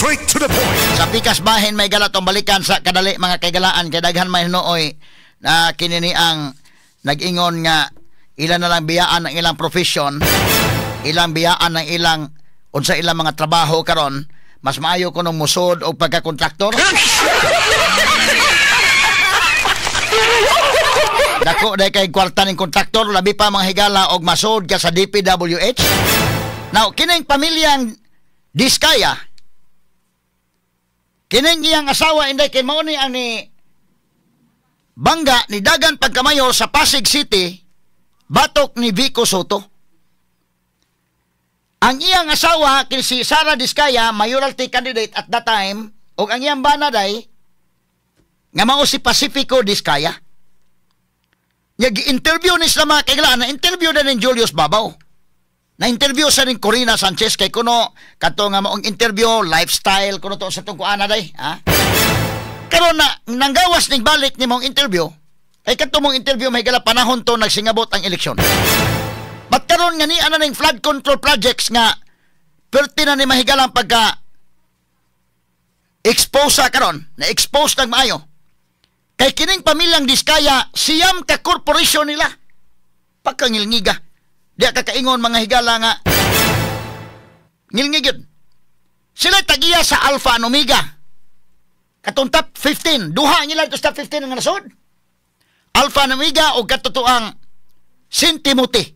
Straight to the point. Sa pikas bahin may galatong balikan sa kadali mga kaigalaan kay daghan may nooy na kinini ang nag-ingon nga ilan na lang biyaan ang ilang profession, ilang biyaan ang ilang unsa ilang mga trabaho karon, mas maayo kunong musod og pagkakontraktor. Dako day kay kwarta ning kontraktor, labi pa mga higala og masod ka sa DPWH. Now, kining pamilyang Diskaya, kining iyang asawa inday kay mao ni ang ni bangga ni dagan pagkamayor sa Pasig City, batok ni Vico Soto. Ang iyang asawa kini si Sara Diskaya, mayoralty candidate at that time, ug ang iyang bana day nga mao si Pacifico Diskaya. Nya gi-interview ni sila mga kaiglaan, na interview na ni Julius Babao. Na interview sa ning Corina Sanchez kay kuno kadto nga maong interview lifestyle kuno to sa tong kuana day, ha? Karon na nanggawas ning balik ni mong interview, kay kadto mong interview may gala panahon to nagsingabot ang eleksyon. But karon nga ni ana ning flood control projects nga perti na ni mahigalang pagka expose sa karon, na expose nag maayo. Kay kining pamilyang Diskaya siyam ka korporasyon nila. Pagkangilngiga. Di ka kaingon mga higala nga ngilngig yun. Sila tagiya sa Alpha and Omega. Katong top 15, duha nila ito sa top 15 nga nasod. Alpha and Omega o katotoang Saint Timothy.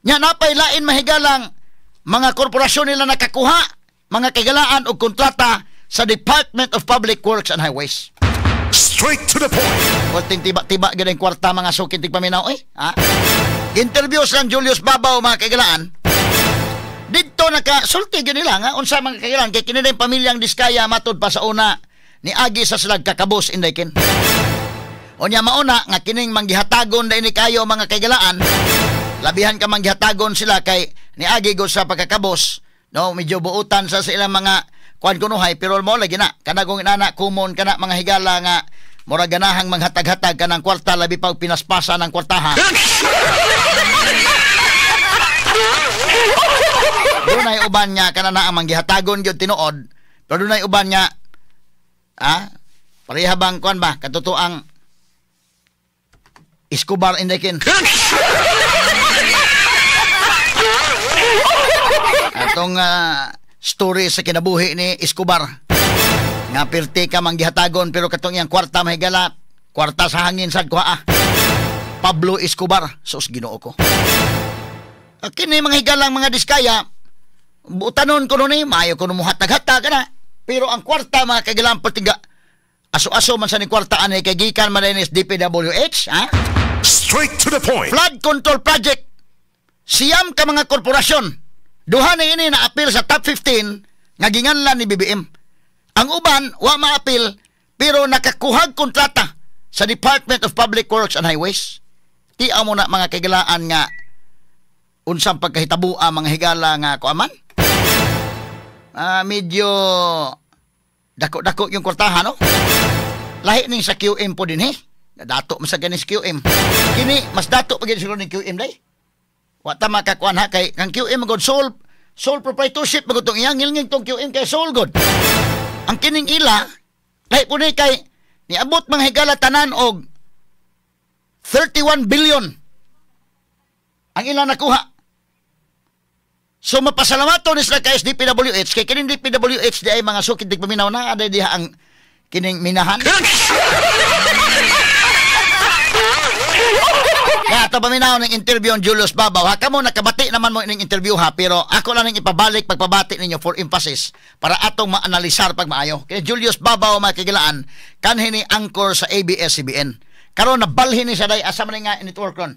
Nya napay lain mahigalang mga korporasyon nila nakakuha, mga kaigalaan o kontrata sa Department of Public Works and Highways. Straight to the point. Kulting tiba-tiba gid ang kwarta mga sukin tigpaminaw eh. Ha? Interview sa Julius Babao mga kaigalaan. Didto nakasulti gyud nila nga unsa mga kaigalaan kay kini din pamilyang Diskaya matud pa sa una ni agi sa silag kakabos inday kin. Unya mauna nga kining manggihatagon dai ni kayo mga kaigalaan. Labihan ka manggihatagon sila kay niagi gud sa pagkakabos, no, medyo buutan sa ilang mga kuan kunuhay pero mo lagi na kanagong inana kumon kana mga higala nga mura ganahang manghatag-hatag kanang kwarta labi pa og pinaspasa ng kwartaha. Dunay uban nga kana na ang manggihatagon gyud tinuod, pero dunay uban nga pareha bang kuan ba katotoang Escobar indekin. Atong story sa kinabuhi ni Escobar nga pirti ka manggihatagon pero katong iyang kwarta mahigala kwarta sa hangin sad kuha. Pablo Escobar, sus Ginoo ko. Kini mga higalang mga Diskaya butanon ko ni maayo ko muhatag-hatag na pero ang kwarta mga kaigalang patiga aso-aso man sa ni kwarta ani kay gikan man ni DPWH, ha? Straight to the point. Flood control project siyam ka mga korporasyon duha ni ini na apil sa top 15 nga ginganlan ni BBM. Ang uban wa maapil pero nakakuhag kontrata sa Department of Public Works and Highways. Tiaw mo na mga kaigalaan nga unsang pagkahitabua mga higala nga kuaman. Medyo dako-dako yung kwartahan, no? Lahi ning sa QM po din, eh. Dato man sa ganis QM. Kini mas dato pa gid siguro ning QM day. Wa ta makakuan ha kay kang QM magod sole proprietorship magod tong iyang ngilngig tong QM kay sole god. Ang kining ila lahi po ni kay niabot mga higala tanan og 31 billion ang ila nakuha. So mapasalamaton ni sila kay DPWH kay kining DPWH di ay mga sukid di paminaw na aday diha ang kining minahan. Kaya ito paminaw ng interview ng Julius Babao. Ha, kamo nakabati naman mo ining interview ha, pero ako lang ning ipabalik pagpabati ninyo for emphasis para atong maanalisar pag maayo. Kaya Julius Babao mga kagilaan, kanhi ni anchor sa ABS-CBN. Karon nabalhin ni siya day asa man nga network ron.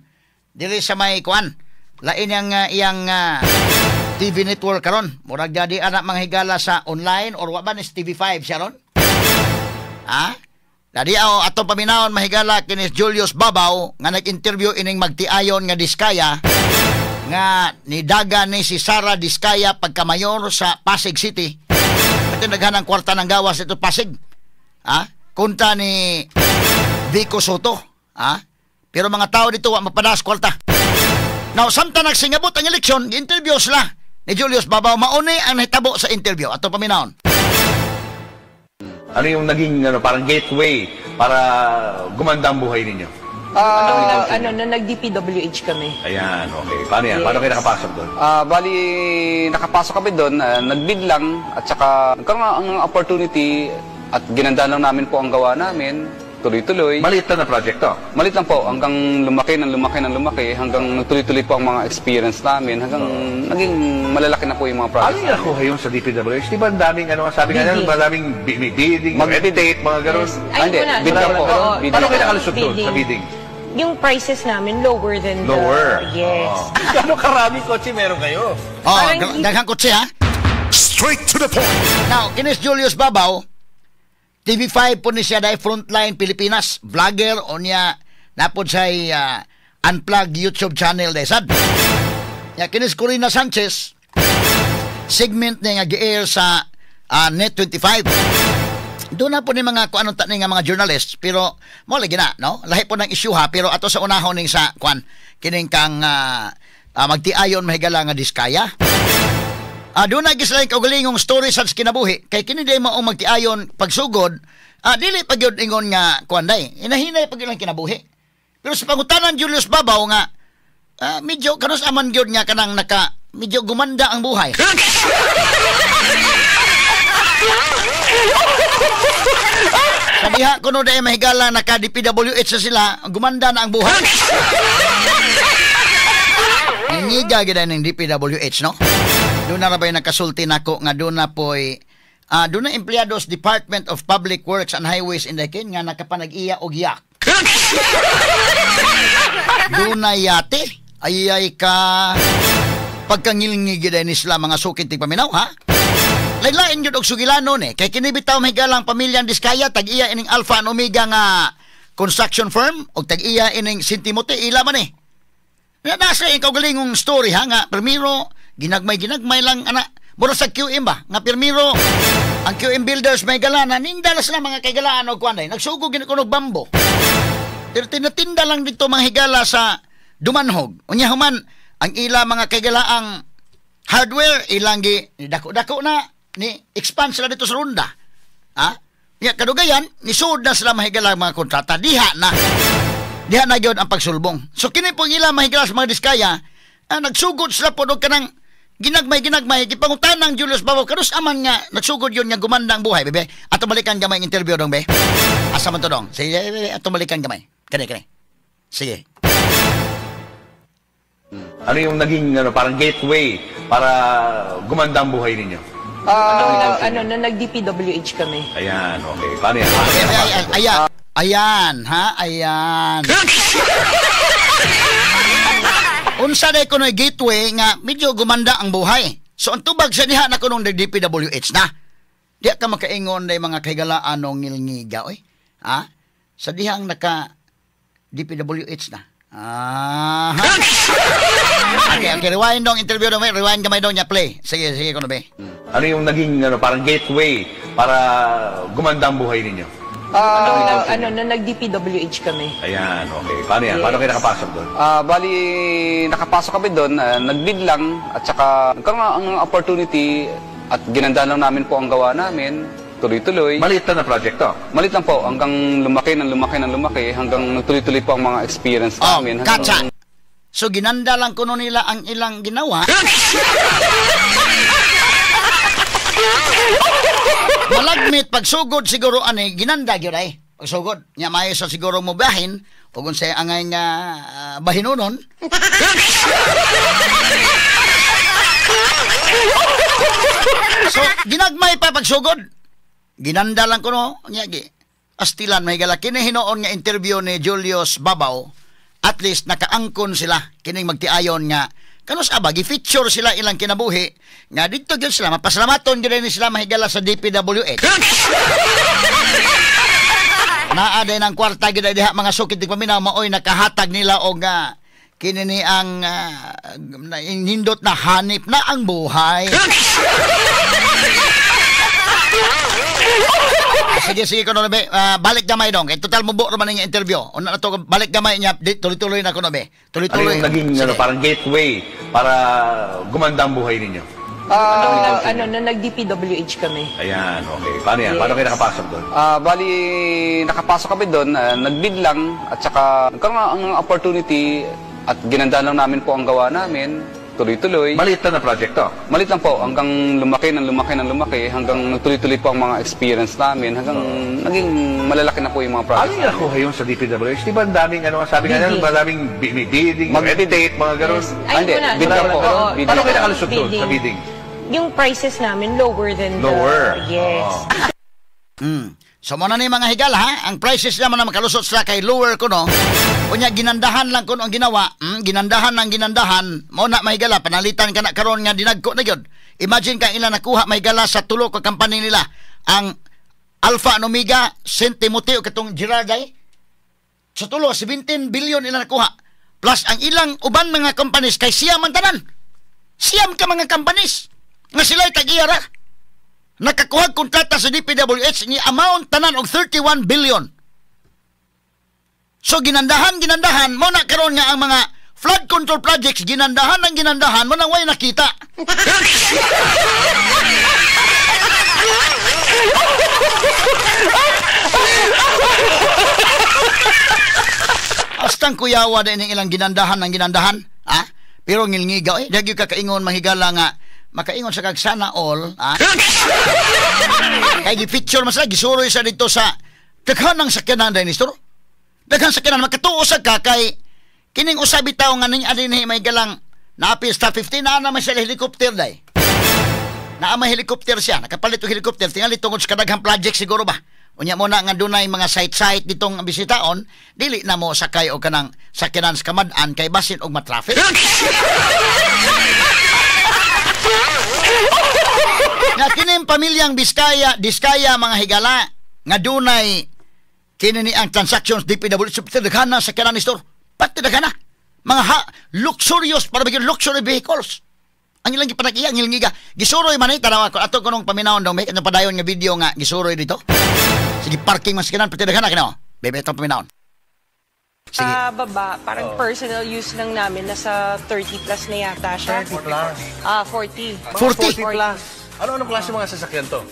Diri sa may kuan. Lain yang iyang TV network karon. Murag di anak mga higala sa online or wa ba ni TV5 siya ron? Ha? Dadi aw atong paminawon mahigala kini Julius Babao nga nag-interview ining magtiayon nga Diskaya nga nidaga ni si Sara Diskaya pagkamayor sa Pasig City. Ito naghanang kwarta ng gawas ito Pasig. Ha? Kontra ni Vico Soto. Ha? Pero mga tao dito wa mapadas kwarta. Now, samtang nagsingabot ang eleksyon, interview sila ni Julius Babao. Mauni ang nahitabo sa interview. Ato paminawon. Ano yung naging ano, parang gateway para gumanda ang buhay ninyo? Ano, na nag-DPWH kami. Ayan, okay. Paano yan? Paano kayo nakapasok doon? Bali, nakapasok kami doon, nag-bid lang, at saka nagkaroon ng opportunity at ginanda lang namin po ang gawa namin, tuloy-tuloy. Maliit lang na project to. Malit lang po, hanggang lumaki ng lumaki ng lumaki, hanggang nagtuloy-tuloy po ang mga experience namin, hanggang naging malalaki na po yung mga Paano projects niyo namin. nakuha yun sa DPWH? Di ba ang daming ano, sabi nga nila, Bidding. maraming bidding, red Mag-bid. tape, mga ganun. Yes. Ah, Ay, hindi. wala. Bid lang po. Oo. Bid Paano lang. kayo nakalusot doon sa bidding? Yung prices namin lower than the. Lower. Yes. Oo. Gano'ng karami kotse meron kayo? Oh, Parang daghang kotse ha. Straight to the point. Now, kinis Julius Babaw, TV5 po ni siya dahil Frontline Pilipinas, vlogger o niya napod siya Unplugged YouTube channel dahil sad. Ya, kinis Korina Sanchez, segment niya nga gi-air sa Net25. Doon na po ni mga kung anong ni nga mga journalists, pero mo lagi na, no, lahi po ng issue ha, pero ato sa unahon ning sa kwan kining kang magtiayon mahigala nga Diskaya. Doon na gisla yung kaugalingong story sa kinabuhi. Kay kini day maong magtiayon pagsugod, dili pa gyud ingon nga kuan day. Inahinay pa gyud ang kinabuhi. Pero sa pangutanan Julius Babaw nga medyo kanus aman gyud nga kanang naka medyo gumanda ang buhay. Sa diha kuno day mahigala naka DPWH na sila, gumanda na ang buhay. Ngiga gyud ning DPWH, no? Doon na rabay nakasulti nako nga doon na po'y doon na empleados Department of Public Works and Highways in Dakin nga nakapanag-iya og yak. Doon na yate. Ay ay ka pagkangilngi gyud ni sila mga sukit ti paminaw ha. Lain-lain gyud og sugilanon eh. Kay kini bitaw mahigalang pamilyang Diskaya tag-iya ining Alpha and Omega nga construction firm og tag-iya ining Saint Timothy ila man eh. Na nasa yung kaugalingong story ha nga primero ginagmay-ginagmay lang ana mura sa QM ba nga primero ang QM Builders may galana nindala sila mga kaigalaan og kuan day nagsugod gid kuno og bambo pero tinatinda lang dito mga higala sa Dumanhog. Unya human ang ila mga kaigalaang hardware ilang gi dako-dako na ni expand sila dito sa Ronda ha. Ya kadugayan nisud na sila mahigala mga kontrata diha na. Diha na gyud ang pagsulbong. So kini po ila mahigala sa mga Diskaya, nagsugod sila po og kanang ginagmay-ginagmay gipangutan ng Julius Babaw kanus aman nga nagsugod yun nga gumanda ang buhay bebe. Ato balikan gamay ang interview dong be. Asa man to dong? Sige, bebe, ato balikan gamay. Kani kani. Sige. Ano yung naging ano, parang gateway para gumanda ang buhay ninyo? Ano, na nag-DPWH kami. Ayan, okay. Paano yan? Paano Ay, kayo ay, nakapasok ay, doon? ayan. Ayan, ha? Ayan. Unsa day kuno'y gateway nga medyo gumanda ang buhay. So ang tubag sa diha na kunong DPWH na. Diha ka makaingon day mga kahigalaan o ngilngiga oy. Ha? Sa dihang naka DPWH na. Ah. Okay, rewind dong interview dong, rewind gamay dong niya play. Sige, sige kuno be. Ano yung naging ano, parang gateway para gumanda ang buhay ninyo? Ano, na nag-DPWH kami. Ayan, okay. Paano yan? Paano kayo nakapasok doon? Bali, nakapasok kami doon, nag-bid lang, at saka nagkaroon ng opportunity at ginanda lang namin po ang gawa namin, tuloy-tuloy. Maliit lang na project to. Malit lang po, hanggang lumaki ng lumaki ng lumaki, hanggang nagtuloy-tuloy po ang mga experience Oh, namin. Hanggang, katsa. So ginanda lang kuno nila ang ilang ginawa. Malagmit pagsugod siguro ani ginanda gyud ay. Pagsugod nya maayo sa siguro mo bahin ug unsay angay nga bahinunon. So ginagmay pa pagsugod. Ginanda lang kuno nya gi. Astilan may gala kini hinuon nga interview ni Julius Babaw. At least nakaangkon sila kining magtiayon nga kanus aba gi-feature sila ilang kinabuhi nga didto gyud sila mapasalamaton gyud ni sila mahigala sa DPWH. Naa day ng kwarta gyud diha mga sukit di paminaw maoy nakahatag nila og kini ni ang nindot na hanip na ang buhay. Sige, sige, kuno be. Balik gamay dong. Kay total mubo ra man ning interview. Una na to balik gamay niya, tuloy-tuloy na kuno be. Ano Tuloy-tuloy. yung naging Sige. ano, parang gateway para gumanda ang buhay ninyo? Nung nag-DPWH kami. Ayan, okay. Paano yan? Paano kayo nakapasok doon? Bali, nakapasok kami doon, nag-bid lang, at saka nagkaroon ng opportunity at ginandaan lang namin po ang gawa namin, tuloy-tuloy. Maliit na project to. Maliit lang po, hanggang lumaki ng lumaki ng lumaki, hanggang nagtuloy-tuloy po ang mga experience namin, hanggang naging malalaki na po yung mga Paano projects niyo namin. nakuha yun sa DPWH? Di ba ang daming, ano, sabi nga nila, maraming bidding, red tape, mga ganun. Yes. Ah, hindi. Wala. Bid lang po. Oo. Bid Paano lang. kayo nakalusot doon sa bidding? Yung prices namin lower than Lower. the... Yes. Oo. So mo na ni mga higala ha, ang prices naman na makalusot sila kay lower kuno. Unya ginandahan lang kuno ang ginawa, ginandahan ang ginandahan, mo na mahigala panalitan ka na karon nga dinagko na gyud. Imagine ka ila nakuha mahigala sa tulo ka company nila, ang Alpha and Omega, St. Timothy o katong Gerard ay. Sa tulo 17 billion ila nakuha. Plus ang ilang uban mga companies kay siyam ang tanan. Siyam ka mga companies nga sila'y tag-iya ra. Nakakuha kontrata sa DPWH ni amount tanan og 31 billion. So ginandahan mo na karon nga ang mga flood control projects ginandahan ang ginandahan mo nang way nakita. Astang kuyawa din ilang ginandahan ang ginandahan, ha? Pero ngilngigaw eh, dagyo ka kaingon mahigala nga makaingon sa kag sana all, ha? Kay gi-picture man sila, gisuroy sa dito sa daghan ng sakyanan dahil Nestor. Daghan sakyanan makatuo sa ka kay kining usabi tawo nga ning adinhi may galang naapil sa 15 na naman sila helicopter day. Naa may helicopter siya, nakapalit og helicopter tingali tungod sa kadaghang project siguro ba. Unya mo na nga dunay mga site-site ditong bisitaon, dili na mo sakay og kanang sakyanan sa kamad-an kay basin og matraffic. Nga kining pamilyang Biskaya, Diskaya mga higala nga dunay kini ni ang transactions DPWH daghan na sa kanan store. Pati daghan na. Mga luxurious para bagay luxury vehicles. Ang ilang gipanagiya, ang ilang giga. Gisuroy man tanawa ko ato kunong paminawon dong may padayon nga video nga gisuroy dito. Sige parking mas kanan pati daghan na kino. Bebe itong paminawon. Sige. Sa baba, parang personal use lang namin, nasa 30 plus na yata siya. 30 plus. 40. 40? 40 plus. Ano-anong klase mga sasakyan to?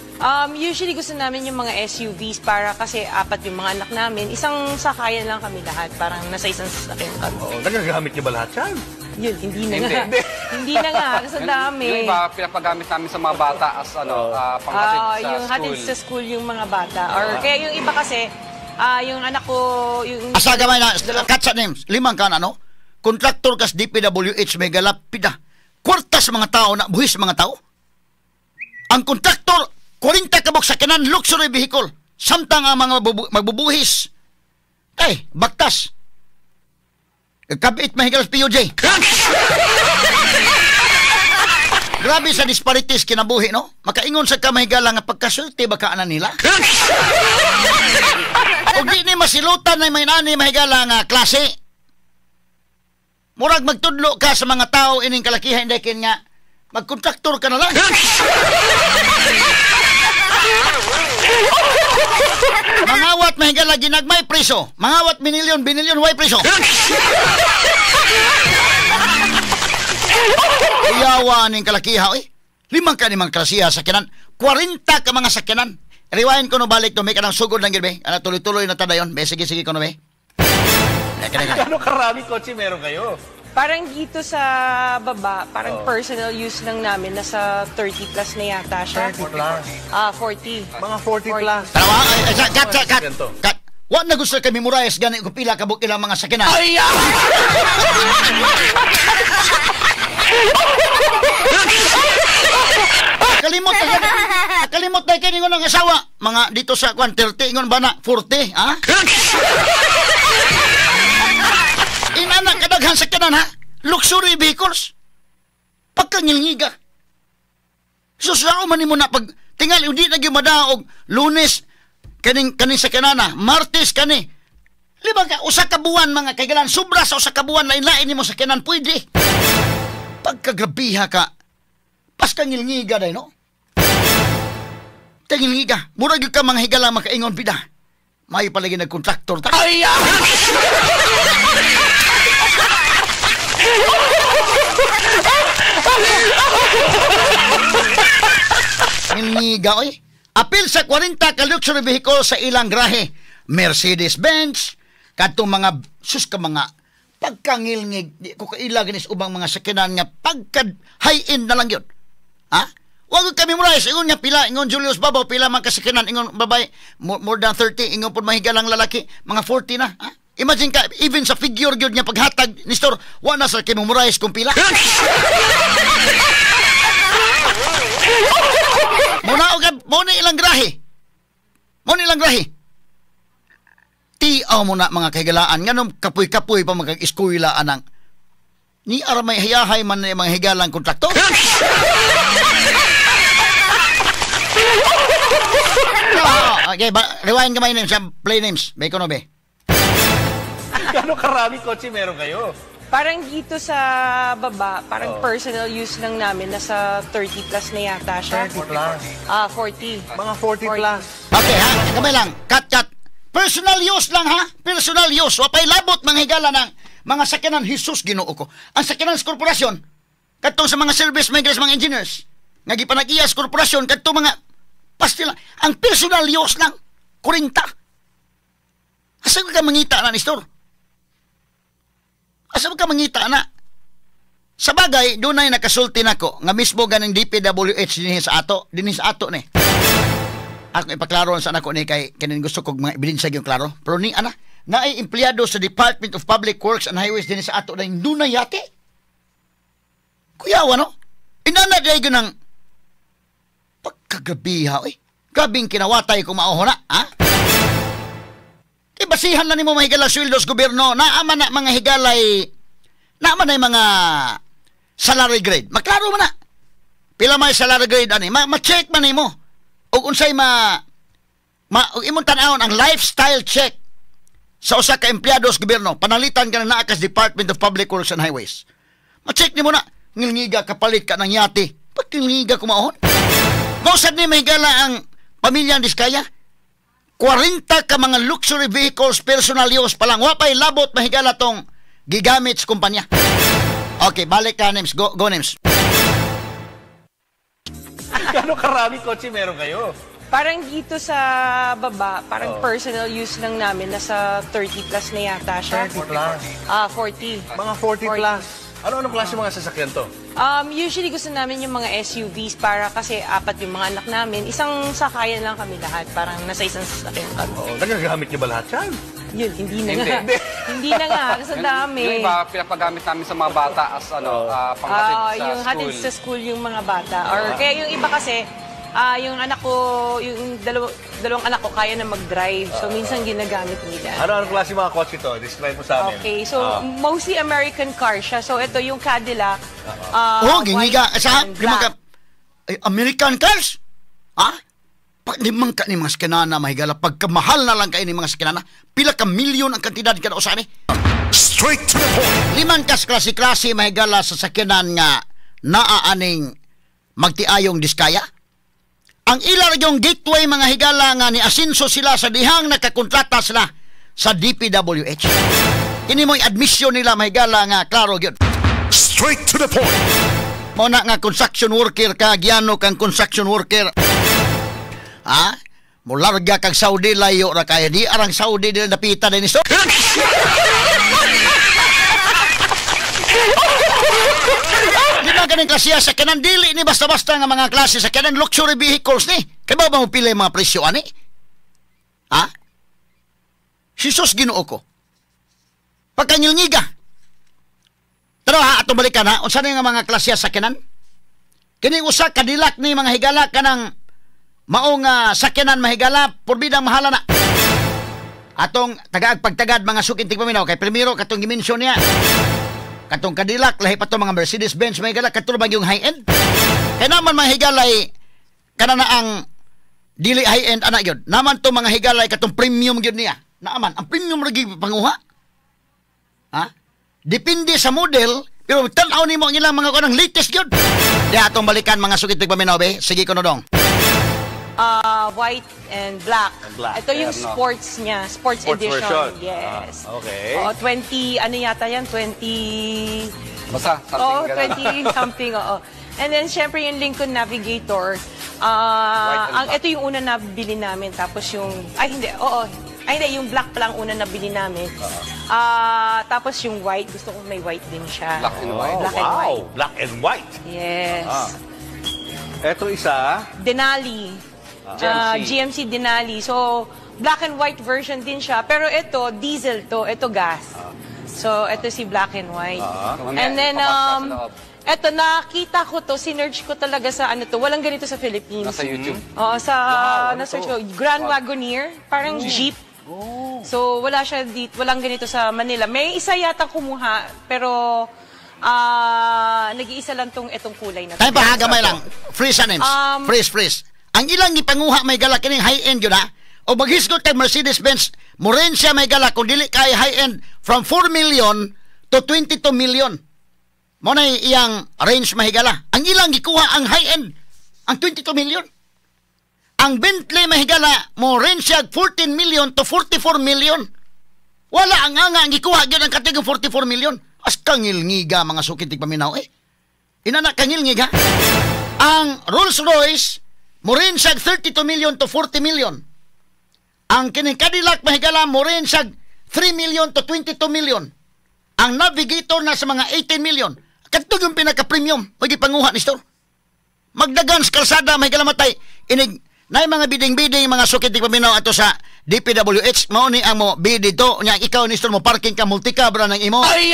Usually gusto namin yung mga SUVs para kasi apat yung mga anak namin. Isang sakayan lang kami lahat. Parang nasa isang sasakyan kami. Oo, nagagamit niyo ba lahat yan? Yun, hindi na nga. Hindi na nga, kasi dami. Yung iba, pinapagamit namin sa mga bata as panghatid sa yung school. hatid sa school yung mga bata. Or kaya yung iba kasi, yung anak ko, yung... Asa gamay na, cut sa names, limang ka na, no? Kontraktor kas DPWH, may galapida. Kwarta sa mga tao na, buhis sa mga tao. Ang kontraktor, 40 kabok sa kanan, luxury vehicle. Samtang ang mga magbubuhis. Ay, baktas. Kabit mahigal sa PUJ. Grabe sa disparities kinabuhi, no? Makaingon sa kamahigala nga pagkasulti baka ana nila. O di ni masilutan na may nani mahigala nga klase. Murag magtudlo ka sa mga tao ining kalakihan hindi nga magkontraktor ka na lang. Mangawat mahigala ginagmay preso. Mangawat binilyon, binilyon way preso. Iyawa ning kalakiha oy. Limang ka ni mga klasiha sakyanan, 40 ka mga sakyanan. Rewind ko no balik to may kanang sugod lang gid be. Ana tuloy-tuloy na tadayon. Be sige sige ko no be. Ano karami kotse meron kayo? Parang dito sa baba, parang personal use lang namin, nasa 30 plus na yata siya. 30 plus. 40. Mga 40 plus. Tarawa, ay, cut, cut, cut. Wa na gusto kay memorize gani kung pila ka ilang mga sakyanan. Ay! Kalimot na kalimot na kini ng asawa. Mga dito sa kwan 30 ingon ba na 40, ha? Inana kadaghan sa kanan, ha? Luxury vehicles. Pagkangilngiga. Susao man nimo na pag tingali hindi na gyud madaog Lunes kaning sa kanana, Martes kani. Libang ka usa ka buwan mga kaigalan, sobra sa usa ka buwan lain-lain nimo sa kanan pwede. Pagkagrabiha ka. Paskangilngiga day no. Tangilngiga, murag gyud ka mga higala makaingon pida. May palagi nagkontraktor ta. Ay! Ngiga, oy. Apil sa 40 ka luxury vehicle sa ilang grahe. Mercedes-Benz, kadtong mga, sus ka mga, pagkangilngig, di ko kaila ganis ubang mga sakyanan nga pagka high-end na lang yun. Ha? Wag kami memorize. Ingon nga pila, ingon Julius Babaw, pila man kasakyanan, ingon babay, more than 30, ingon po mahigalang lalaki, mga 40 na. Ha? Imagine ka, even sa figure gyud nga paghatag ni store, wa na sa kay memorize kung pila. Muna og mo ni ilang grahe. Mo ni ilang grahe. Tiaw mo na mga kahigalaan nganong kapoy-kapoy pa magkag-eskwela anang ni aramay hayahay man ni mga higalang kontraktor. Okay, rewind ka may names, play names. May kono be. Gano'ng karami kotse meron kayo? Parang dito sa baba, parang personal use lang namin. Nasa 30 plus na yata siya. 30 plus? Ah, 40. Mga 40 plus. Okay ha, kamay lang. Cut, cut. Personal use lang ha. Personal use. Wapay labot mga higala ng mga sakyanan. Jesus, Ginoo ko. Ang sakyanan sa korporasyon, katong sa mga service makers, mga engineers, nga gipanag-iya sa korporasyon, katong mga pastila. Ang personal use lang, 40. Asa ka mangita na ni store? Asa ka mangita na? Sa bagay, dunay nakasulti nako nga mismo ganing DPWH dinhi sa ato, dinhi sa ato ni. Ako ipaklaro sa nako ni kay kanin gusto kog mga ebidensya gyud klaro. Pero ni ana, naay empleyado sa Department of Public Works and Highways dinhi sa ato na dunay yate. Kuyawa no? Inana day gyud ng pagkagabiha oy. Grabing kinawatay kung mauho na, ha? Ibasihan na nimo mahigala sweldo sa gobyerno, naama na mga higalay, naama na mga salary grade. Maklaro man na. Pila may salary grade ani, ma-check man nimo. Ug unsay ma ug imong tan-awon ang lifestyle check sa usa ka empleyado sa gobyerno. Panalitan ka na naa ka sa Department of Public Works and Highways. Ma-check nimo na, ngilngiga kapalit ka ng yate. Pagkilngiga kumaon. Mausad ni mahigala ang pamilya Diskaya. 40 ka mga luxury vehicles personal use pa lang. Wapay labot mahigala tong gigamit sa kumpanya. Okay, balik ka, Nems. Go, go, Nems. Gano'ng karami kotse meron kayo? Parang dito sa baba, parang personal use lang namin. Nasa 30 plus na yata siya. 30 plus? Ah, 40. Mga 40 plus. Ano-anong klase mga sasakyan to? Usually gusto namin yung mga SUVs para kasi apat yung mga anak namin. Isang sakayan lang kami lahat. Parang nasa isang sasakyan kami. Oo, nagagamit niyo ba lahat yan? Yun, hindi na nga. Hindi na nga, kasi dami. Yung iba, pinapagamit namin sa mga bata as ano, panghatid sa yung school. Hatid sa school yung mga bata. Or kaya yung iba kasi, yung anak ko, yung dalawang anak ko kaya na mag-drive. So, minsan ginagamit nila. Ano-anong klase mga kotse to? Describe mo sa amin. Okay, so mostly American car siya. So, ito yung Cadillac. Oh, gingiga. Sa, white and ay, American cars? Ha? Pag limang ka ni mga skinana, mahigala, pagkamahal na lang kayo ni mga skinana, pila ka milyon ang kantidad ka na usani. Straight to the point. Liman kas klase-klase, mahigala, sa sakyanan nga naaaning magtiayong Diskaya. Ang ilar yung gateway, mga higala, nga ni asinso sila sa dihang nakakontrata sila sa DPWH. Kini mo'y admission nila, mahigala, nga klaro yun. Straight to the point. Muna nga construction worker ka, giyano kang construction worker. Ha? Mularga kag Saudi, layo ra kaya. Di arang Saudi din napita din iso. Di ba ganing klase sa kanan? Dili ni basta-basta nga mga klase sa kanan luxury vehicles ni. Kaya ba mo pila yung mga presyo ani? Ha? Jesus Ginoo ko. Pagkangilngiga. Pero ha, atong balikan ha. Unsa ni nga mga klase sa kanan? Kini usa Cadillac ni mga higala kanang maong sakyanan mahigala, purbidang mahala na. Atong tagaag pagtagad mga sukin tigpaminaw kay primero katong gimension niya. Katong Cadillac, lahi pa to mga Mercedes-Benz mahigala, katong ba yung high-end? Kay naman mga higalay kana na ang dili high-end ana gyud. Naman to mga higalay katong premium gyud niya. Naaman ang premium ra gyud panguha. Ha? Depende sa model, pero tan-aw nimo ang ilang mga kanang latest gyud. Di atong balikan mga sukit tigpaminaw be. Sige kuno dong. White and black. And black. Ito yung Ayan, no? sports niya. Sports Sports edition. version. Yes. Ah, okay. Oo, 20, ano yata yan? 20, Basta, something Oo, ganun. 20 something, oo. And then, syempre, yung Lincoln Navigator. White and Ang, black. ito yung una nabili namin. Tapos yung, ay hindi, oo. Ay hindi, yung black pa lang una nabili namin. Tapos yung white, gusto ko may white din siya. Black and white. Black and Wow, white. black and white. Yes. Ito isa, Denali. GMC. GMC Denali. So, black and white version din siya. Pero ito, diesel to. Ito gas. So, ito si black and white. Mamaya, And then, papasok sa loob. ito, nakita ko to, sinearch ko talaga sa ano to. Walang ganito sa Philippines. Nasa YouTube. Oo, sa, Wow, ano na-search to? ko. Grand Wagoneer. Parang jeep. So, wala siya dito, walang ganito sa Manila. May isa yata kumuha, pero nag-iisa lang tong itong kulay na to. Tayo pa ha, gamay lang. Freeze sa names. Freeze, freeze. Ang ilang gipanguha, mahigala, kining high-end yun ha. O maghisgot kay Mercedes-Benz, mo-range siya, mahigala, kung dili kay high-end from 4 million to 22 million. Mo na iyang range, mahigala. Ang ilang gikuha ang high-end, ang 22 million. Ang Bentley, mahigala, mo range siya 14 million to 44 million. Wala ang anga ang gikuha gyud ang katigong 44 million. As kangilngiga, mga sukit paminaw eh. Inana kangilngiga. Ang Rolls Royce mo range siya 32 million to 40 million. Ang kining Cadillac, mahigala, mo range siya 3 million to 22 million. Ang Navigator na sa mga 18 million. Kadto yung pinaka-premium o gipanguha ni store. Magdagan sa kalsada, mahigala, matay. Inig nay mga biding-biding, mga sukit paminaw, ato sa DPWH mao ni ang mo bid dito nya. Ikaw ni store mo parking ka, multicab ra ng imo. Ay.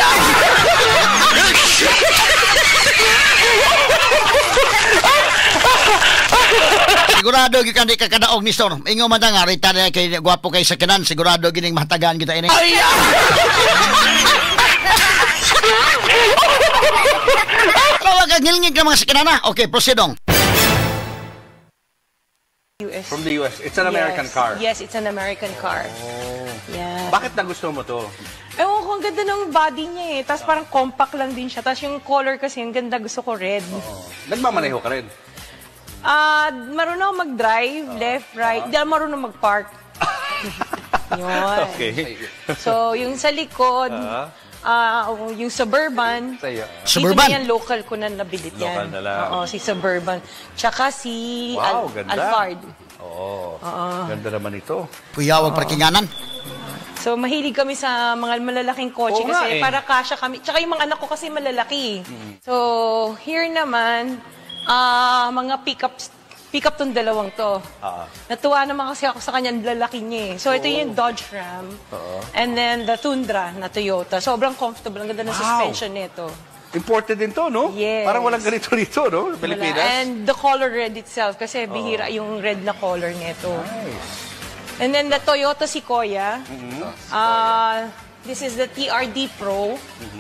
Sigurado gyud kan di ka kadaog ni store. Ingo man ta nga rita na kay gwapo kay sa kanan, sigurado gining mahatagan kita ini. Ay. Tawag ang ngilngig ng mga sakinana. Okay, proceed. US. From the US. It's an American Yes. car. Yes, it's an American car. Yeah. Bakit nagustuhan mo to? Ewan ko, ang ganda ng body niya eh. Tapos parang compact lang din siya. Tapos yung color kasi, ang ganda. Gusto ko red. Nagmamaneho ka rin. Marunong ako mag-drive, left, right. Hindi ako marunong mag-park. Yun. So, yung sa likod, yung Suburban. Sa iyo. Suburban? Dito na yan, local ko na nabilit yan. Local na lang. Oo, si Suburban. Tsaka si Wow, ganda. Alphard. Oo. Ganda naman ito. Kuya, wag parkinganan. So, mahilig kami sa mga malalaking kotse Oo nga kasi eh. para kasya kami. Tsaka yung mga anak ko kasi malalaki. So, here naman, mga pickups, pick-up tong dalawang to. Natuwa naman kasi ako sa kanya, ang lalaki niya eh. So, ito yung Dodge Ram. And then, the Tundra na Toyota. Sobrang comfortable. Ang ganda ng suspension nito. Imported din to, no? Yes. Parang walang ganito rito, no? Pilipinas. Wala. And the color red itself, kasi bihira yung red na color nito. Nice. And then the Toyota Sequoia. This is the TRD Pro.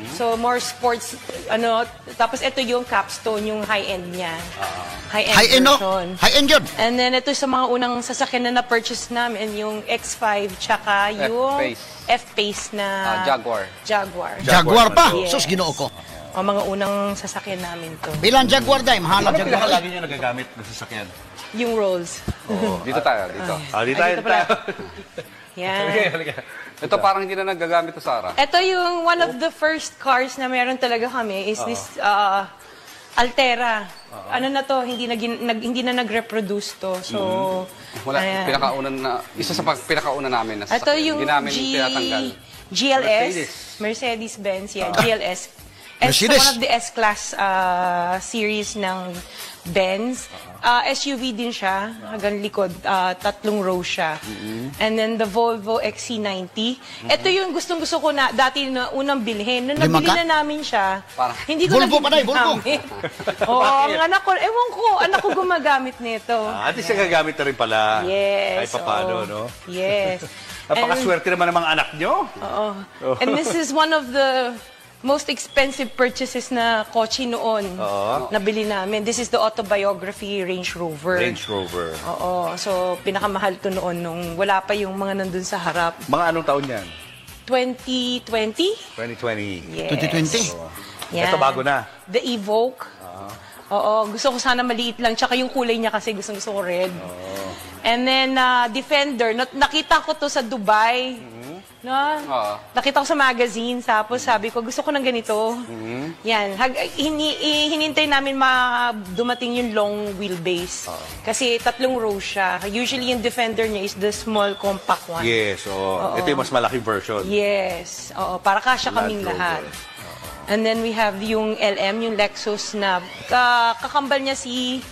So more sports, ano, tapos ito yung capstone, yung high-end niya. High-end High-end, no? version. High-end yun. And then ito sa mga unang sasakyan na na-purchase namin, yung X5 tsaka yung F-Pace. F-Pace na Jaguar. Jaguar. Jaguar pa. Yes. Sus, Ginoo ko. O, mga unang sasakyan namin to. Bilang Jaguar dahil, mahal ang Ano Jaguar. pinaka lagi niyo nagagamit na sasakyan? Yung Rolls. Dito tayo, dito. Di Ay, tayo. dito pala. Tayo. Yan. Halika, halika. Ito parang hindi na nagagamit to, Sarah. Ito yung one of the first cars na meron talaga kami is this Altera. Ano na to, hindi na nag-reproduce to. So, Wala, ayan. pinakauna na, isa sa pinakauna namin na Ito sasakyan. yung Hindi namin G, tinatanggal. GLS, Mercedes-Benz, yeah, GLS. It's Mercedes. one of the S-Class series ng Benz. SUV din siya, hanggang likod, tatlong row siya. And then the Volvo XC90. Ito yung gustong-gusto ko na dati na unang bilhin. Nung Lima nabili ka? na namin siya, hindi ko Volvo na pa na eh, Volvo. ginagamit. Oo, ang anak ko, ewan ko, anak ko gumagamit nito. At least nagagamit na rin pala. Yes. Kahit papaano, oo. no? Yes. Napakaswerte naman ng mga anak nyo. Oo. And this is one of the most expensive purchases na kotse noon. Nabili namin. This is the Autobiography Range Rover. Range Rover. Oo. So, pinakamahal to noon nung wala pa yung mga nandun sa harap. Mga anong taon yan? 2020? 2020. Yes. 2020. Yan. Ito bago na. The Evoque. Oo, gusto ko sana maliit lang. Tsaka yung kulay niya kasi gusto gusto ko red. And then, Defender. Nakita ko to sa Dubai. No? Oo. Nakita ko sa magazine, tapos sabi ko, gusto ko ng ganito. Yan. Hinintay namin dumating yung long wheelbase. Kasi 3 row siya. Usually, yung Defender niya is the small compact one. Yes, oo. Ito yung mas malaking version. Yes. Oo, para kasya kaming Land lahat. Rover. And then we have yung LM, yung Lexus na kakambal niya si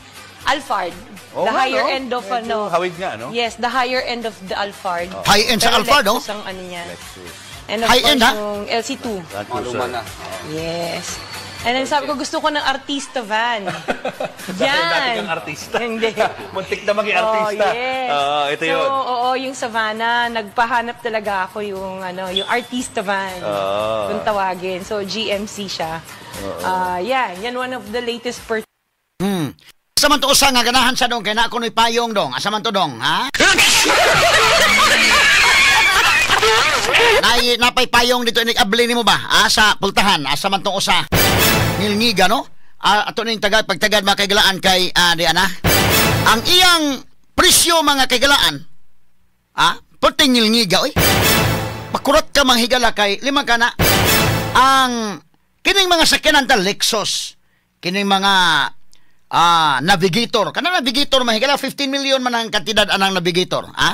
Alphard. Oo The nga, higher no? end of Medyo ano. hawig nga, no? Yes, the higher end of the Alphard. High end sa Pero Alphard, Lexus oh? ang ano niya. Lexus. And of High course, end, ha? yung LC2. Land Mga Cruiser. luma na. Yes. And then sabi ko, gusto ko ng artista van. Yan. Dati kang artista. Hindi. Muntik na maging artista. Oh, yes. Oo, ito so, yun. oo, yung Savannah, nagpahanap talaga ako yung, ano, yung artista van. Kung tawagin. So, GMC siya. Yan. Yan, one of the latest purchases. Asa man to usa nga ganahan sa dong kay na ako no'y payong dong. Asa man to dong, ha? Nay napay payong dito inig abli nimo ba? Ah, sa pultahan, asa man tong usa. Ngilngiga no? Ato ning tagad pagtagad mga kaigalaan kay di ana. Ang iyang presyo mga kaigalaan, puting ngilngiga oy. Pakurot ka manghigala kay lima kana ang kining mga sakyanan ta Lexus, kining mga Navigator. Kanang Navigator mahigala 15 million man ang kantidad anang Navigator, ha?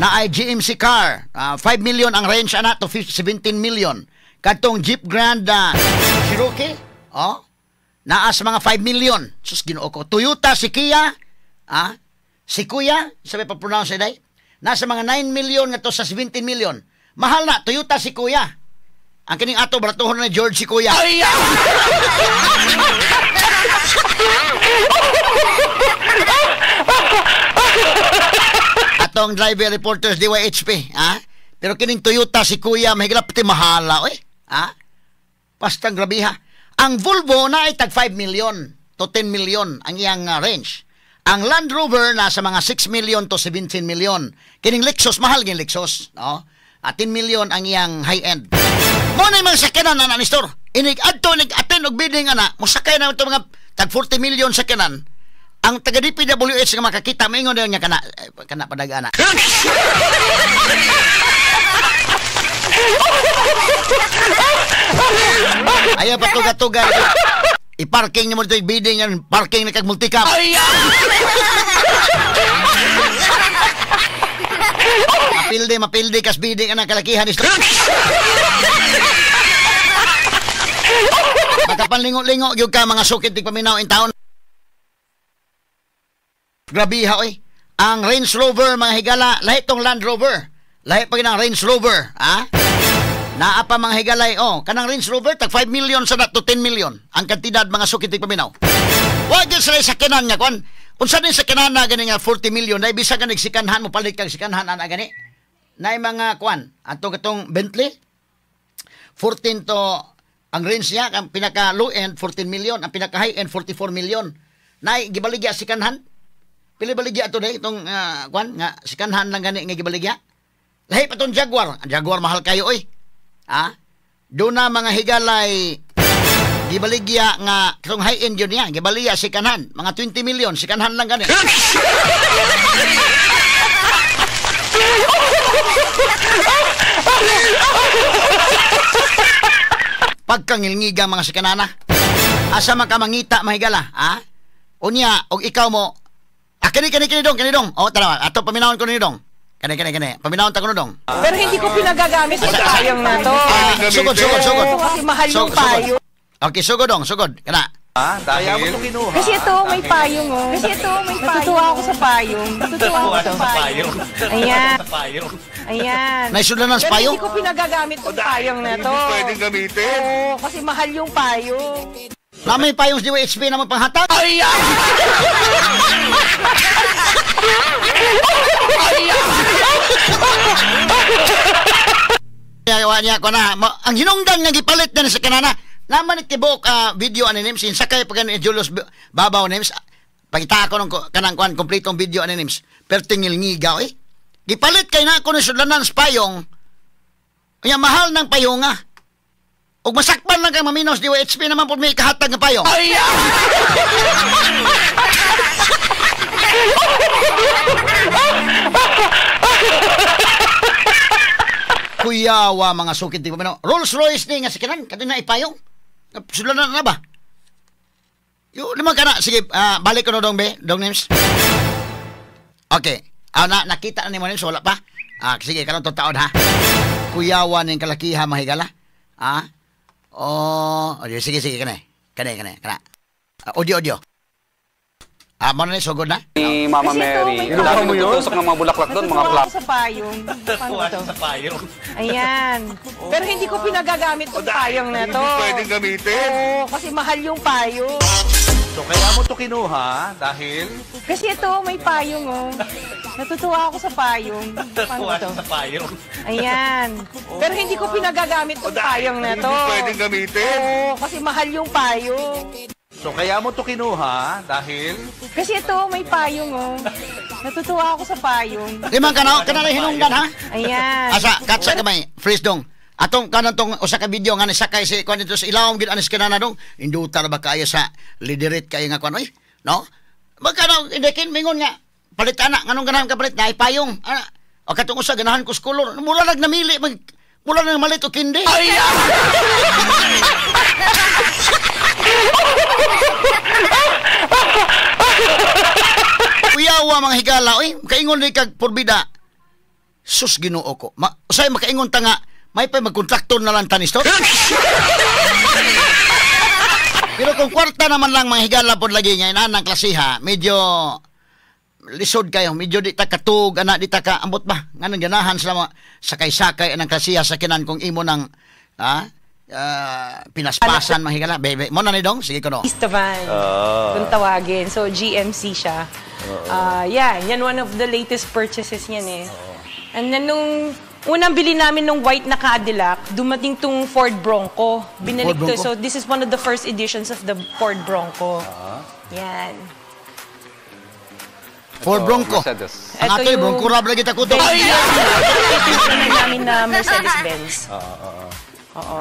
Na ay GMC car, 5 million ang range ana to 17 million. Kadtong Jeep Grand Cherokee, oh, naa sa mga 5 million. Sus Ginoo ko. Toyota Sequoia, Sequoia, sabi pa pronounce day. Nasa mga 9 million ngadto sa 17 million. Mahal na Toyota Sequoia. Ang kining ato baratuhon na George Sequoia. Ay! Atong driver reporters DYHP, ha? Pero kining Toyota si Kuya mahigala pati mahala, oy. Ha? Pastang grabiha. Ang Volvo na ay tag 5 million to 10 million ang iyang range. Ang Land Rover nasa mga 6 million to 17 million. Kining Lexus, mahal kining Lexus, no? 10 million ang iyang high-end. Mo na yung mga sakyanan na ni store. Inig adto inig attend og bidding ana, mosakay na ito mga tag 40 million sakyanan. Ang taga DPWH nga makakita maingon dayon niya kana kana padagana. Ayaw patuga-tuga. I-parking niyo mo dito, bidding yan, parking na kag multicab. Mapildi, mapildi kas bidding anang kalakihan is. Makapanlingo-lingo gyud ka mga sukit tig paminaw in town. Grabiha oy. Ang Range Rover mga higala, lahi tong Land Rover. Lahi pa ginang Range Rover, ha? Naa pa mga higalay, oh, kanang Range Rover tag 5 million sa to 10 million ang kantidad mga sukit tig paminaw. Wa gyud sila sakyanan nga kwan. Unsa din sakyanan na gani nga 40 million dai bisan ka nagsikanhan mo palit kag sikanhan ana gani. Naay mga kwan, ato katong Bentley 14 to ang range niya, ang pinaka low end 14 million, ang pinaka high end 44 million. Naay gibaligya sikanhan. Pili baligya ato day itong kwan nga sikanhan lang gani nga gibaligya. Lahi pa tong Jaguar. Ang Jaguar mahal kayo oy. Ha? Doon na mga higalay gibaligya nga itong high end yun niya, gibaligya sikanhan, mga 20 million sikanhan lang gani. Pagkangilngiga mga sikanana. Asa man ka mangita mahigala, ha? Unya og ikaw mo kani kani kani dong, kani dong. Oh, tara, ato paminawon ko ni dong. Kani kani kani. Paminawon ta ko dong. Pero hindi ko pinagagamit yung payong na to. Sugod, sugod, sugod. Kasi mahal yung payong. Okay, sugod dong, sugod. Kana. Dahil Kasi ito may payong oh. Kasi ito may payong. Natutuwa ako sa payong. Natutuwa ako sa payong. Ayan. Ayan. Naisudanan sa payong? Pero hindi ko pinagagamit yung payong na to. Hindi pwedeng gamitin. Oo, kasi mahal yung payong. Na may payong sa DYHP na panghatag? Ay! Niya ko na. Ang hinungdan nga gipalit na sa kanana. Naman itibok video ani Nims. Sakay pa gani Julius Babaw Nims. Pagita ako ng kanang kuan kompletong video ani Nims. Pero tingil-ngigaw eh. Gipalit kay na ako ni sudlanan sa payong. Kaya mahal ng payong ah. Og masakpan lang kay maminos DYHP naman po may kahatag nga payong. Ay! Kuyawa mga sukid di ba? Rolls Royce ni nga sikinan kadto na ipayong. Sudlan na ba? Yo, lima ka na. Sige, balik ko no dong be, dong names. Okay. Na nakita na ni mo names, wala pa. Sige, karon to taon ha. Kuyawa ning kalakiha mahigala. Oh, sige sige kane. Kane kane kana. Audio audio. Mo na ni sugod na. Ni Mama Kasi ito, Mary. may Ang dami Kinuha mo yun? nagtutusok ng mga bulaklak doon, mga Natutuwa flap. ako sa payong. Paano to? Sa payong. Ayan. Pero hindi ko pinagagamit tong payong na to. Hindi pwedeng gamitin. Oo, kasi mahal yung payong. So kaya mo to kinuha dahil Kasi ito, may payong oh. Natutuwa ako sa payong. Paano natuwa to? siya sa payong. Ayan. Pero hindi ko pinagagamit tong payong na to. Hindi pwedeng gamitin. Oo, kasi mahal yung payong. So kaya mo to kinuha dahil Kasi ito, may payong oh. Natutuwa ako sa payong. Limang kana kana hinungdan ha. Ayan. Asa katsa kamay, freeze dong. Atong kanan tong usa ka video nga nisakay si kuan dito sa ilawom gid anis kanana dong. Induta ra ba kaayo sa liderit kayo nga kuan oy, no? Magkano indekin mingon nga palit ana nganong ganahan ka palit na payong. Ana. O katong usa ganahan ko sa color. Mula nag namili mag mula nang malit og kindi. Ay! Kuyawa mga higala oy, kaingon ni kag porbida. Sus Ginoo ko. Usay makaingon ta nga may pa magkontraktor na lang tanis to. Pero kung kwarta naman lang mga higala pod lagi nga inanang klasiha, medyo lisod kayo, medyo di ta katug ana di ta ka ambot ba nganong ganahan sila mga sakay-sakay anang klasiha sa kinan kung imo nang pinaspasan mga higala. Bebe, mo na ni dong, sige ko no. Estevan, kung tawagin. So, GMC siya. Yan, yan one of the latest purchases niyan eh. And then, nung unang bili namin nung white na Cadillac, dumating tong Ford Bronco. Binalik Ford to. Bronco? So, this is one of the first editions of the Ford Bronco. Yan. Ford Bronco. Mercedes. Ang Ito atoy yung- Bronco rab lagi ta kuto. Ito yung una namin na Mercedes-Benz.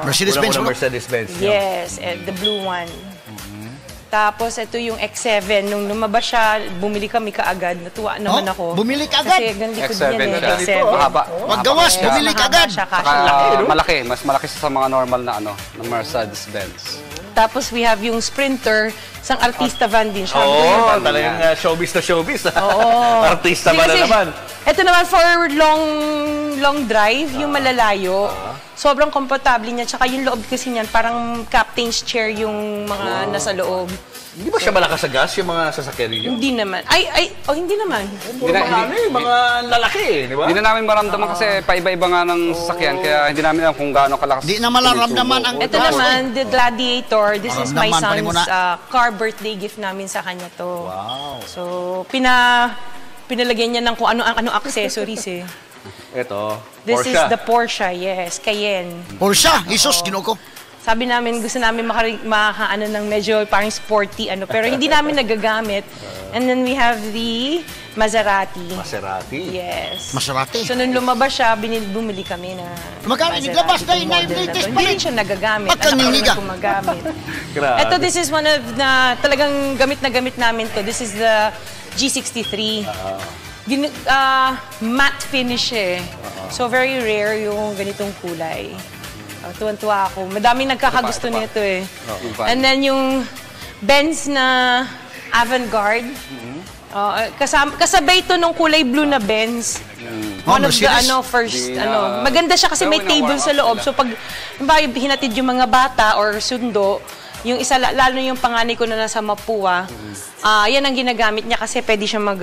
Mercedes-Benz. Unang-unang mo. Mercedes-Benz. Yes, eh, the blue one. Tapos ito yung X7. Nung lumabas siya, bumili kami kaagad. Natuwa naman Oh, ako. bumili ka agad? Kasi ang likod X7 niyan eh, siya. X7. Mahaba. Wag gawas, Mahaba siya. bumili ka Mahaba agad. siya, kasya Saka, malaki. Mas malaki siya sa mga normal na ano, na Mercedes-Benz. Tapos we have yung Sprinter, isang artista van din siya. Oo, talagang showbiz na showbiz. Oo. Artista Hindi ba na kasi, naman? Ito naman for long long drive, yung malalayo. Sobrang komportable niya. Tsaka yung loob kasi niyan, parang captain's chair yung mga nasa loob. Hindi ba siya malakas sa gas yung mga sasakyan ninyo? Hindi naman. Ay, ay, oh, hindi naman. Puro Hindi na- mga ano eh, mga lalaki eh, di ba? Hindi na namin maramdaman kasi paiba-iba nga ng sasakyan kaya hindi namin alam kung gaano kalakas. Di na malaramdaman ang Ito naman, the Gladiator. This is my Maramdaman pa rin son's mo na. Car birthday gift namin sa kanya to. Wow. So, pinalagyan niya ng kung ano ang ano accessories eh. Ito, This Porsche. is the Porsche, yes, Cayenne. Porsche, Jesus Ginoo ko. Sabi namin, gusto namin makaano ng medyo parang sporty, ano, pero hindi namin nagagamit. And then we have the Maserati. Maserati. Yes. Maserati. So, nung lumabas siya, bumili kami na Magkano? Maserati Naglabas na itong yun, model na to. latest Hindi pa rin. rin siya nagagamit. Ba't kang Anak ko nangiga? naman gumagamit. Grabe. Ito, this is one of na talagang gamit na gamit namin to. This is the G63. Matte finish eh. So, very rare yung ganitong kulay. Tuwan-tuwa ako. Madaming nagkakagusto Ito pa, ito pa. nito eh. Yung van. And then yung Benz na Avantgarde. Kasabay ito nung kulay blue na Benz. Oh, One of the Mercedes. ano, first, Di ano, na- maganda siya kasi Pero may table wina-warm sa up loob. sila. So pag, halimbawa, hinatid yung mga bata or sundo, yung isa, lalo yung panganay ko na nasa Mapua, yan ang ginagamit niya kasi pwede siya mag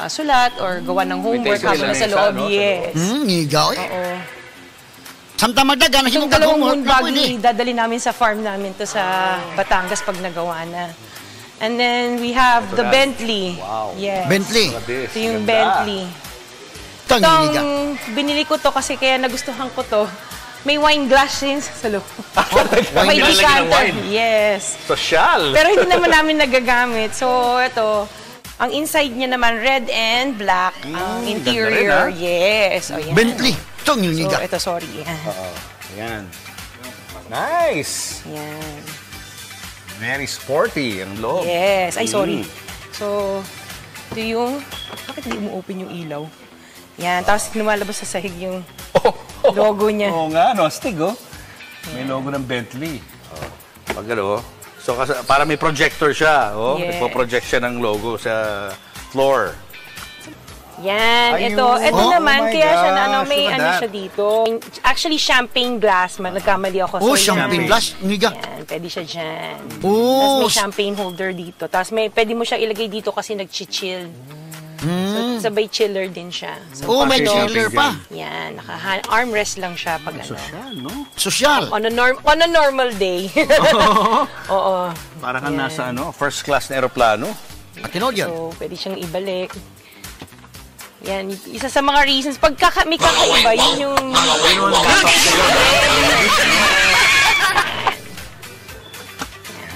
sulat or gawa ng homework table habang sa nasa mesa, loob. no? Sa Yes. Ngiga oy. Oo. Samtang magdagan, Itong himong kag dalawang homework moon na pwede. buggy, dadali namin sa farm namin to sa Batangas pag nagawa na. And then we have Ito the na. Bentley. Wow. Yes. Bentley. Grabe, Ito yung ganda. Bentley. Tang Itong ngiga. binili ko to kasi kaya nagustuhan ko to. May wine glass din sa loob. Wine May glass. decanter. Lalagyan ng wine. Yes. Social. Pero hindi naman namin nagagamit. So, ito. Ang inside niya naman, red and black. Ang ganda rin, interior, ah. yes. O, yan. Bentley. Tang So, ngiga. ito, sorry. Yan. Ayan. Nice. Yan. Very sporty ang loob. Yes. Ay, sorry. So, ito yung... Bakit hindi mo open yung ilaw? Yan. Tapos lumalabas sa sahig yung... Oh, Logo niya. Oo nga, no? Astig, oh. May logo ng Bentley. Pag ano, so kasi, para may projector siya, oh. Yes. Nagpo-project siya ng logo sa floor. Yan, Ayun. ito. Ito Oh, naman, oh my kaya siya na, ano, gosh, may look at ano that. siya dito. Actually, champagne glass. Nagkamali ako. Oh, So, champagne yan. glass. Ngiga. Yan, pwede siya dyan. Oh, Tapos may champagne holder dito. Tapos may, pwede mo siya ilagay dito kasi nag-chill. So, sabay chiller din siya. So, Oh, may Parang chiller champagne pa. yan, naka armrest lang siya pag ano. Social, no? Social. On a normal day. Oo. Para kang nasa ano, first class na aeroplano. At yun. So, pwede siyang ibalik. Yan, isa sa mga reasons. Pag may kakaiba, yun yung...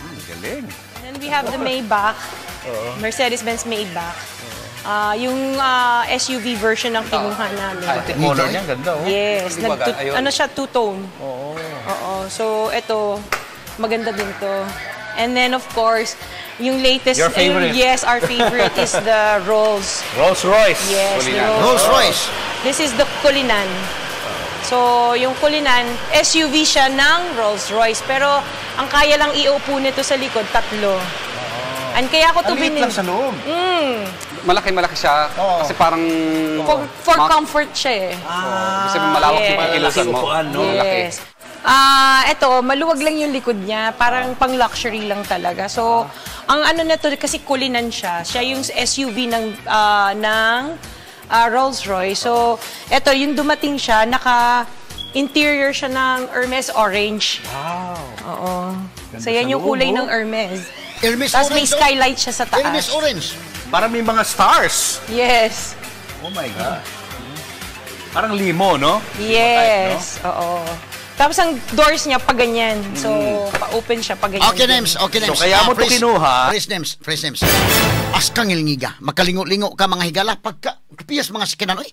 Ang galing. And then we have the Maybach. Mercedes-Benz Maybach. Yung SUV version ng kinuha namin. Pati color niya, ganda, oh. Yes, Hindi ba ayun. ano siya, two-tone. Oo. Oo. So, ito, maganda din to. And then, of course, yung latest... Your favorite. Yes, our favorite is the Rolls. Rolls Royce. Yes, the Cullinan. Rolls Royce. This is the Cullinan. So, yung Cullinan, SUV siya ng Rolls Royce. Pero, ang kaya lang iupo nito sa likod, tatlo. And kaya ako to Ang liit binili. lang sa loob. Malaki-malaki siya kasi parang For comfort siya eh. Kasi malawak yung kikilusan mo. Upuan, no? Malaki. Yes. Eto, maluwag lang yung likod niya. Parang pang luxury lang talaga. So, ang ano na to, kasi Cullinan siya. Siya yung SUV ng Rolls Royce. So, eto, yung dumating siya, naka interior siya ng Hermes orange. Wow. Oo. So, sa yan yung loob, kulay oh. ng Hermes. Hermes Tapos may orange, oh. skylight siya sa taas. Hermes orange. Parang may mga stars. Yes. Oh my God. Parang limo, no? Yes. Oo. Tapos ang doors niya pa ganyan. So, pa-open siya pa ganyan. Okay, din. names. Okay, names. So, kaya mo to kinuha? Fresh names. Fresh names. As kang ilngiga. Makalingo-lingo ka mga higala. Pagka, piyas mga sikinan, oy.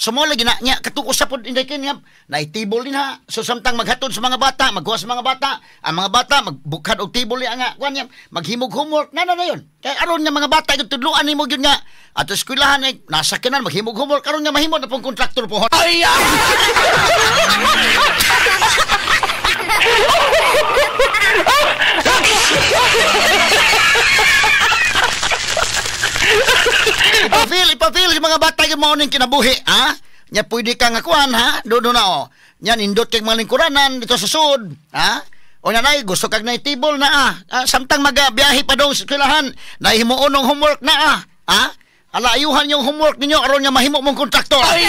So mo lagi na niya katong usap pod inday kin nga naitibol din ha. So samtang maghatod sa mga bata, magkuha sa mga bata, ang mga bata magbukad og tibol niya nga kuan niya, maghimog homework na na na yun. Kay aron nga mga bata gyud tudloan nimo gyud nga ato eskwelahan ay nasa kinan maghimog homework aron nga mahimo na pong kontraktor po. Ay! Ah! Ipafeel, ipafeel yung mga bata yung mao ning kinabuhi, ha? Nya pwede ka nga kuan, ha? Doon na oh. Nya nindot kay mga lingkuranan dito sa sud, ha? O nanay, gusto kag na tibol na ah. Ah, samtang magabiyahe pa dong sa eskwelahan, nahimuon ng homework na ah. Ha? Ala, ayuhan yung homework ninyo aron nga mahimo mong kontraktor. Ay!